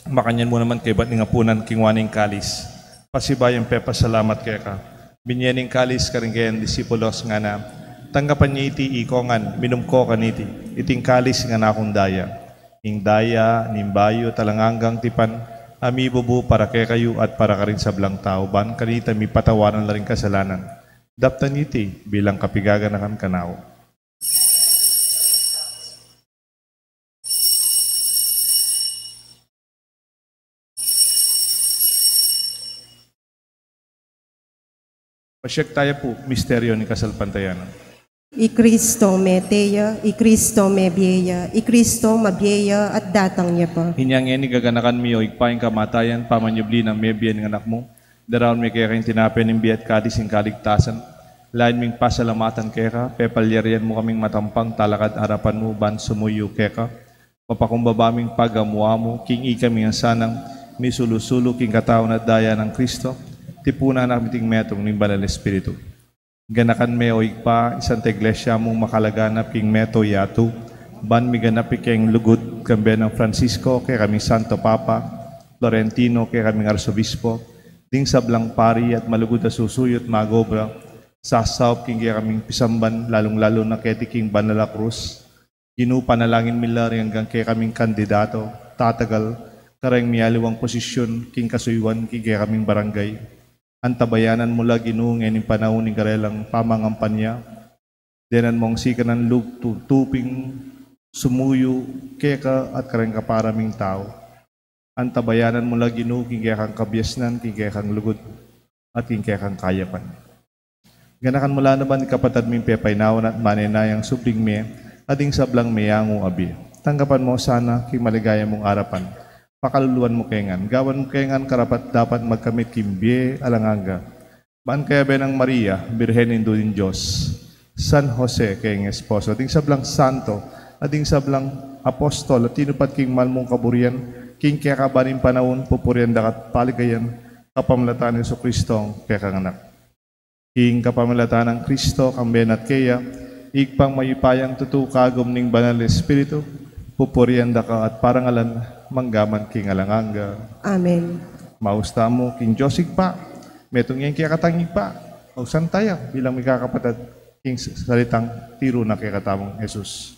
Makanyan mu naman kaybat ning apunan, kinua ne ing kalis, pasibayu yang pepasalamat keka, binie ne ing kalis karing kayang disipulos, ngana: Tanggapan ye iti ikong ngan, minum ko kaniti. Iti ing kalis ning kanakung daya, ing daya ning bayu at alang anggang tipan, a mibubu para kekayu at para karing sablang tau, ban kanita mipatawaran la ring kasalanan. Daptan ye iti bilang kapaganakan kanaku. Pasyag taya pu, misteryu ning kasalpantayanan. I Kristo mete ya, i Kristo mebie ya, i Kristo mabie ya at datang ya pa. Inya ngeni gaganakan mi, o Ibpa, ing kamatayan, pamanyubli nang mebie ning Anak mu. Daraun mi keka ing tinape ning bie at kalis ning kaligtasan. Lain ming pasalamatan keka, pepalyarian mu kaming matampang talakad arapan mu ban sumuyu keka. Mapakumbaba ming pagamu-amu, king ikami ngan sanang misulu-sulu king katawan at daya nang Kristo, tipunan na kami king metung ning Banal Espiritu. Ganakan me, o Ibpa, ing Santa Iglesia mung makalaganap king meto yatu, ban miganap ing keng lugud, kambe nang Francisco, kekaming Santo Papa, Florentino, kekaming Arsobispo, ding sablang pari at malugud a susuyu at mag-obra, sasaup king kekaming pisamban, lalung-lalu na keti king banal a krus, Ginu, panalangin mi la ring anggang kekaming kandidato, tatagal kareng mialiwang posisyun king kasuyuan king kekaming barangay. Antabayanan mu la, Ginu, ngening panaun ning karelang pamangampanya. Denan mung sikanan lub tu-, tuping sumuyu keka at kareng kapara ming tau. Antabayanan mu la, Ginu, king kekang kabiasnan, king kekang lugud, at king kekang kayapan. Ganakan mu la naman ing kapatad ming pepainawa at manenayang subling mie, at ding sablang meyangu a bie. Tanggapan mu sana king maligaya mung arapan. Pakaluluan mu ke ngan, gawan mu ke ngan karapat-dapat magkamit king bie alang angga. Ban kayabe nang Maria, Birhen Indu ning Dios, San Jose keng esposo, ding sablang santo, at ding sablang apostol, a tinupad king mal mung kaburian, king kekaban ning panaun, pupurian da ka at paligayan, kapamilatan nang Jesucristo, kekang Anak. King kapamilatan nang Kristo, kambe na at keya, Ibpang mayupayang tutu, kagum ning Banal Espiritu, pupurian da ka at parangalan, manggaman king alang angga. Amen. Maus tamu king Dios Ibpa, metung ya ing kekatang Ibpa, mausan taya, bilang mikakapatad, king salitang tiru na kekatamung Jesus.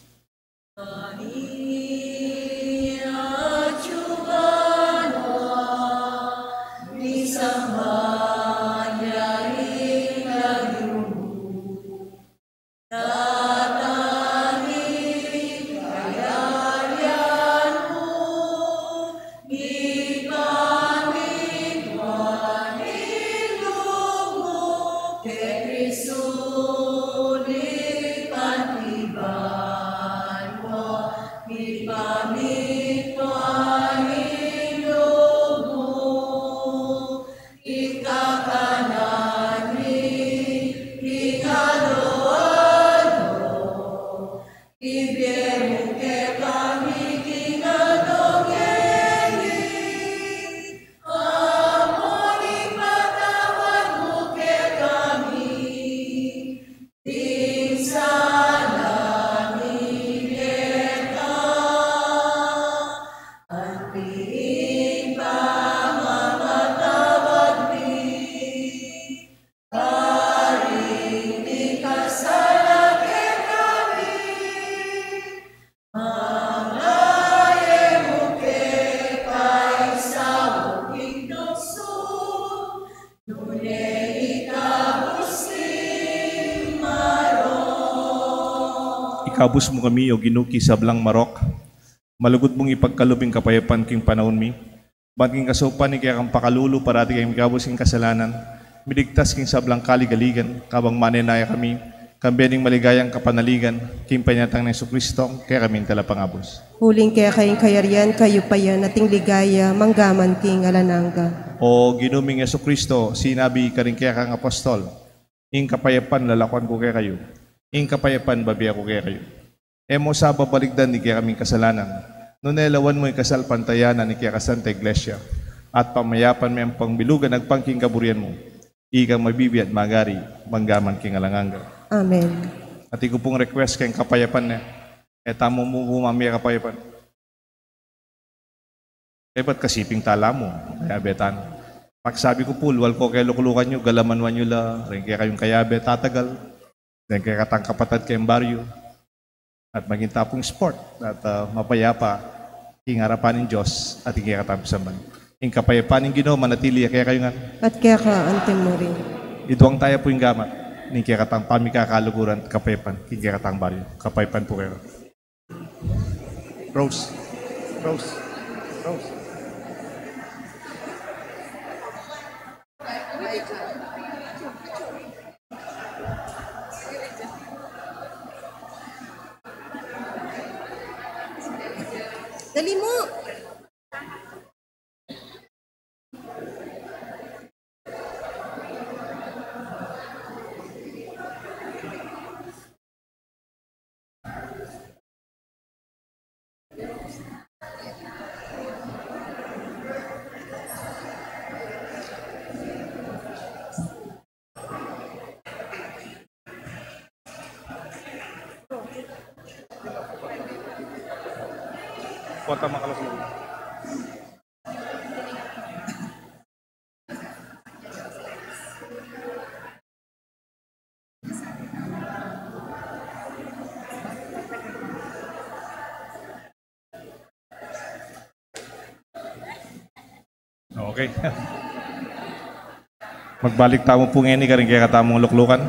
Ikabus mu kami, O Ginu, king sablang marok. Malugud mung ipagkalub ing kapayapan king panaun mi. Ban king kasaupan ning kekang pakalulu, parati kaming mikabus king kasalanan, miligtas king sablang kaligaligan, kabang manenaya kami, kambe ning maligayang kapanaligan, king panyatang nang Jesucristo, kekaming Talapangabus. Uling keka ing kayarian, kayupayan, at ing ligaya, manggaman king alang angga. O Ginu ming Jesucristo, sinabi karing kekang apostol, ing kapayapan lalakuan ku kekayu, ing kapayapan bibie ku kekayu. E mu sa babalikdan ding kekaming kasalanan, nune lawan mu ing kasalpantayanan ning kekasanta Iglesia, at pamayapan me ampong bilugan agpang king kaburian mu, ikang mabibie at magari, manggaman king alang angga. Amen. Atin ku pung request keng kapayapan ne, e tamu mu mami kapayapan. E, bat kasi pin tala mu, kayabe tana. Pagsabi ku pu, lual ko keng luklukan yu, galaman yu la ring kekayung kayabe, tatagal, ring kekatang kapatad keng baryu, at maging ta pung sport, at, ah, mapayapa, king arapan ning Dios, at king kekatang pisamban. Ing kapayapan ning Ginu, manatili ya kekayu ngan. At keka anti mu rin. Iduang taya pu ing gamat ning kekatang pamikakaluguran, kapayapan, king kekatang baryu. Kapayapan pu kekayu. Rose. Rose. Rose. Dali mu. Kota makalas mo. Okay. Magbalik tamu pu ngeni karing kekatamung luklukan.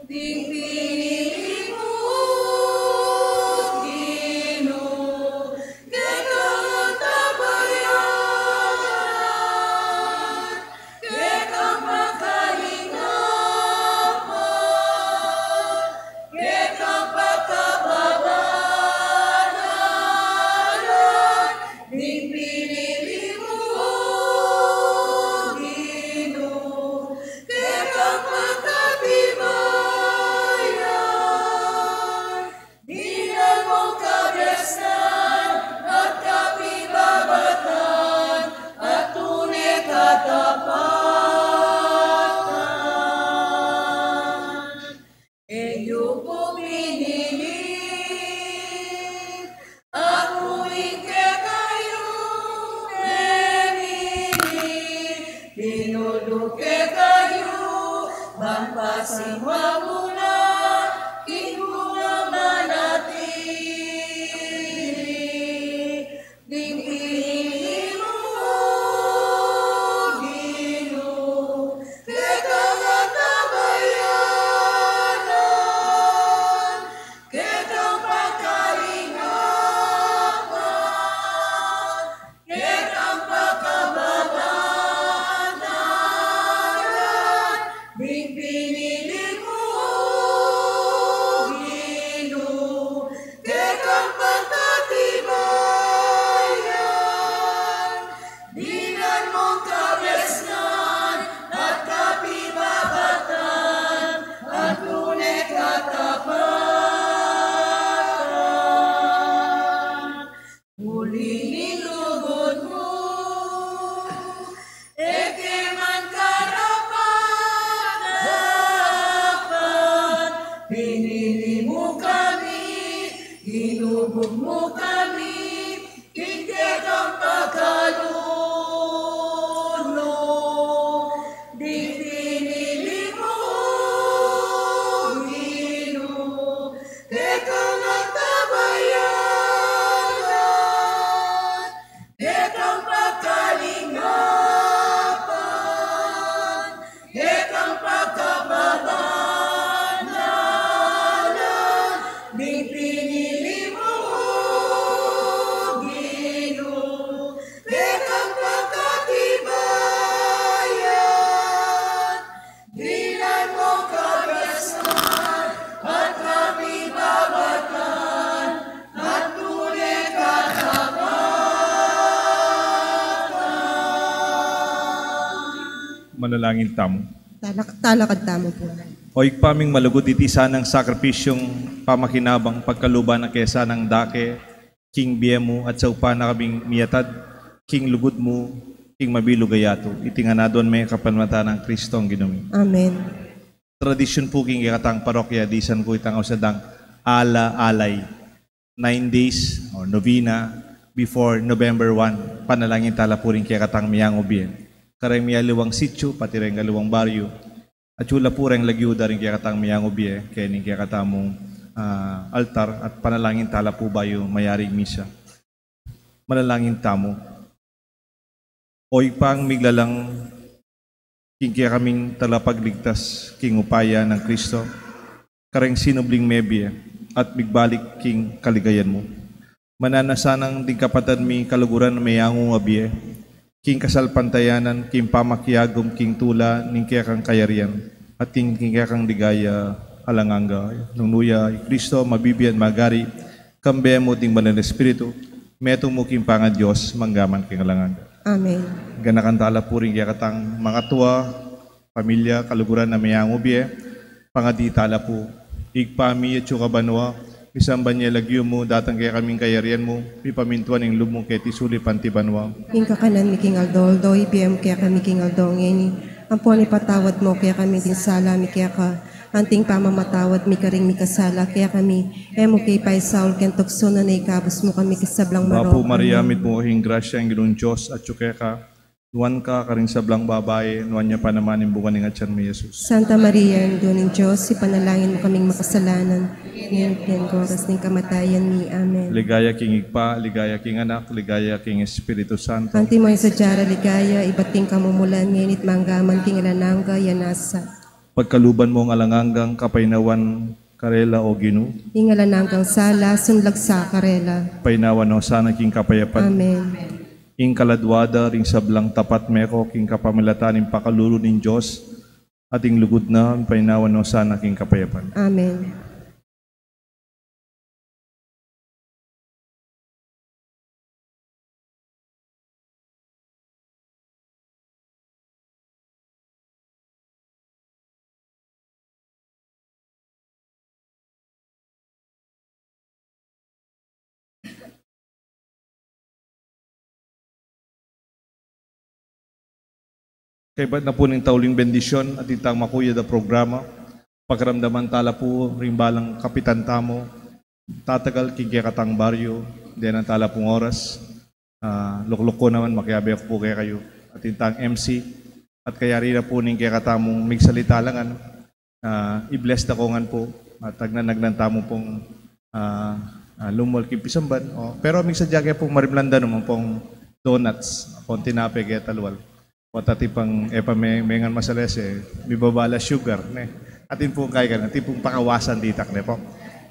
Ding pinili mu, Ginu, kekang tabayanan, kekang pakalingapan, kekang pakababanalan, ding pinili mu, Ginu, kekang pakatibayan. Dinan mung kabiasnan at kapibabatan at tune katapatan. E yu ku pinili, aku ing kekayu, e mili, tinuduk kekayu, ban pasimulan king bunga manatili. Ding pinili mu, Ginu, kekang tabayanan, kekang pakalingapan, kekang pakababanalan, ding pinili mu, Ginu, kekang pakatibayan. Dinan mung kabiasnan at kapibabatan at tune katapatan. Uli ning lugud mu, e ke man karapat-dapat, pinili mu kami, inubug mu kami king kekang pakalulu. Ding pinili mu, Ginu, kekang tabayanan, kekang pakalingapan, kekang pakababanalan, ding pinili mu, Ginu, kekang pakatibayan. Dinan mung kabiasnan at kapibabatan at tune katapatan. Manalangin tamu. Talak-, talakad tamu pu. O Ibpa ming malugud, iti sanang sakripisyung pamakinabang pagkalub na kesa nang dake king bie mu at saupan na kaming miyatad king lugud mu king mabilug a yatu. Iti ngan aduan mi kapamilatan nang Kristong Ginu mi. Amen. Tradisyun pu king kekatang parokya, disan ku itang ausan dang ala-alay, nine days or novena before November one. Panalangin tala pu ring kekatang miyangubie kareng miyaliwang sityu, pati reng aliwang baryu. Atyu la pu reng lagyu da ring kekatang miyangubie keni king kekatamung, ah, altar, at panalangin tala pu bayu mayari ing misa. Manalangin tamu. O Ibpang miglalang king kekaming talapagligtas king upaya nang Kristo, kareng sinubling mebie at migbalik king kaligayan mu. Mananu na sanang ding kapatad mi kaluguran a meyangu a bie, king kasalpantayanan, king pamakiagum, king tula ning kekang kayarian, at king, king kekang ligaya alang angga. Nung nu ya i Kristo, mabibie at magari, kambe mu ding Banal a Espiritu, metung mu king pangan Dios, mangga man king alang angga. Amen. Ganakan tala pu ring kekatang mangatua, pamilya, kaluguran a meyangu bie, pangadi tala pu. Ibpa mi, atsu ka banua, misamban ya ing lagyu mu, datang kekami ing kayarian mu, mipamintuan ing lub mu keti sulip anti banua. Ing kakanan mi king aldo-aldo, ibie mu kekami king aldo ngeni, ampon ipatawad mu kekami ding sala mi keka, anti ing pamamatawad mi karing mikasala kekami, e mu ke paisaul king tuksu, nune ikabus mu kami king sablang marok. Bapu Maria, mitmu ka king grasya, ing Ginung Dios atsu keka, nuan ka karing sablang babai, nuan ya pa naman ing bunga ning atian mu, Jesus. Santa Maria, Indu ning Dios, ipanalangin mu kaming makasalanan, ngeni at king oras ning kamatayan mi. Amen. Ligaya king Ibpa, ligaya king Anak, ligaya king Espiritu Santo. Antimo ing sadya rang ligaya, ibat king kamumulan, ngeni at mangga man king alang angga. Amen. Pagkaluban mu ing alang anggang kapaynawan karela, O Ginu. Ing alang anggang sala, sunlag sa karela. Paynawan no sana king kapayapan. Amen. Ing kaladua da ring sablang tapat meko king kapamilatan ning pakalulu ning Dios, at ing lugud na, paynawan no sana king kapayapan. Amen. Kaybat na pu ning tauling bendisyon, atin tang makuyad a programa. Pakiramdaman tala pu ring balang kapitan tamu, tatagal king kekatang baryu, dena tala pung oras. Ah, lukluk ku naman, makiabe ku pu kekayu. Atin tang M C, at kayari na pu ning kekatamung migsalita la ngan, ah, i-bless da ku ngan pu, at agnan-agnan tamu pung, ah, ah, lumwal king pisamban. O, pero migsadya ke pung marimlan da naman pung donuts, pung tinape ke talwal. Pota atin pang, e pa me-, mengan masalese, mibaba la sugar, ne. Atin pung kaykan, atin pung pakawasan ditak, ne pu.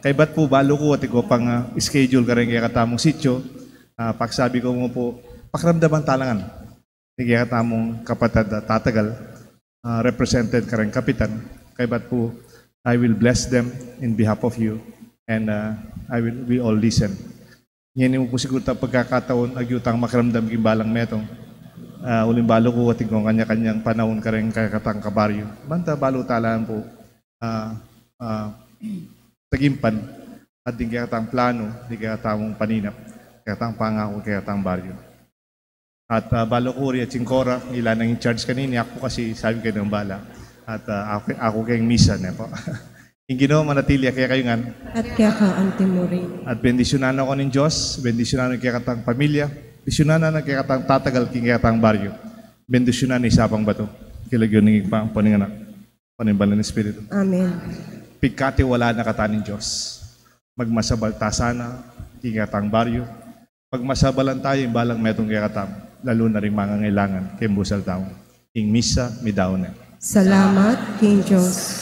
Kaybat pu, balu ku, atin ku pang, ah, schedule kareng kekatamung sitio, ah, pagsabi ku mu pu, pakiramdaman tala ngan. Ing kekatamung kapatad a tatagal, ah, represented kareng kapitan. Kaybat pu, I will bless them in behalf of you, and, ah, I will, we all listen. Ngeni mu pu siguru tang pagkakataun, agyu tang makiramdam king balang metung. Ah, uling balu ku, atin kung kanya-kanyang panaun kareng kekatang kabaryu. Banta balu tala pu, ah, ah, tagimpan, at ding kekatang planu, ding kekatamung paninap, kekatang pangaku, kekatang baryu. At, ah, balu ku ri ating kora, ila nang in charge kanini, aku kasi sabi ke nang bala. At, ah, aku, aku keng misa, ne pu. Ing Ginu manatili ya kekayu ngan. At keka antimurin. At bendisyunan na kayu ning Dios, bendisyunan na ing kekatang pamilya, bendisyunan na ing kekatang tatagal king kekatang baryu. Bendisyunan na ing sablang batu. King lagyu ning Ibpa, ampo ning Anak, ampo ning Banal a Espiritu. Amen. Pigkatiwalaan na katamu ning Dios. Magmasabalta sana king kekatang baryu. Pagmasabalan tamu ing balang metung kekatamu, lalu na ring mangangailangan king busal tamu. Ing misa, midaun ne. Salamat king Dios.